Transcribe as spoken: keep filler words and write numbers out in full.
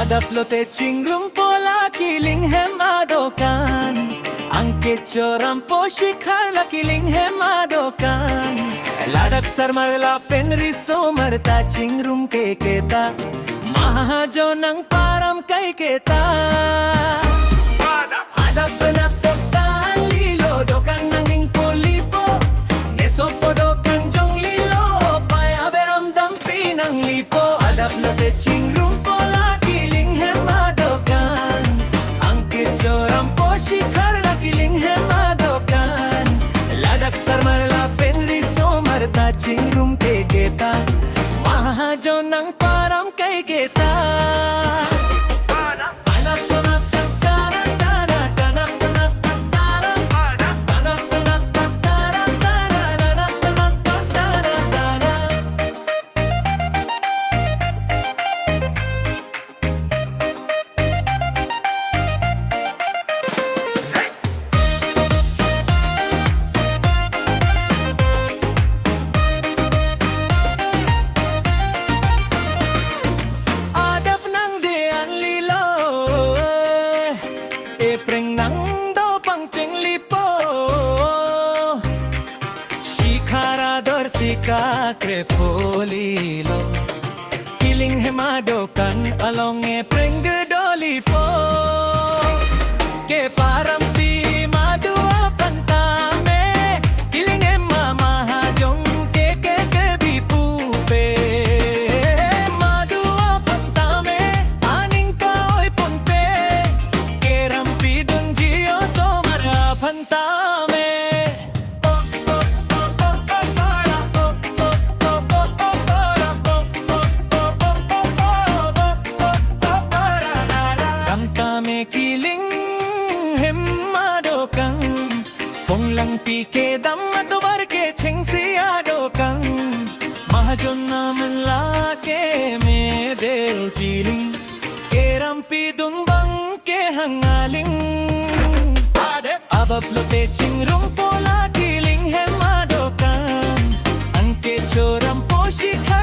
Adap lote chingrumpo la kiling hem adokan. Anke chorampo shikhar la kiling hem adokan. Ladak sarmar lapen risomar ta chingrum keketa. Mahajon nangparam kaiketa. Adap benak doktan lilo, dokan nangning pulipo. Mesopo dokan jonglilo, pai aberam dampi nanglipo. Adap lote chingrumpo la kiling hem adokan. Anke chorampo shikhar la kiling hem adokan. Ladak sarmar lapen risomar ta chingrum keketa. Mahajon nangparam kaiketa. Adap nangde-an lilo, epreng nangdo pangcheng lipo. Shikhar ador sika krepo lilo. Kiling hem adokan along epreng kedo lipo. Keparampi madu aphan tame. Kiling hem mahajon ke ke kebi pupe. Madu aphan tame, aning ka-oi ponpe. Kerampi dunji osomar aphan tame. Kam tame kiling hem adokan. Phonglangpi kedam atovar kechengsi adokan. Mahajon amen lake medel piling. Kerampi dun bang kehang aling. Adap lote chingrumpo la kiling hem adokan. Anke chorampo shikha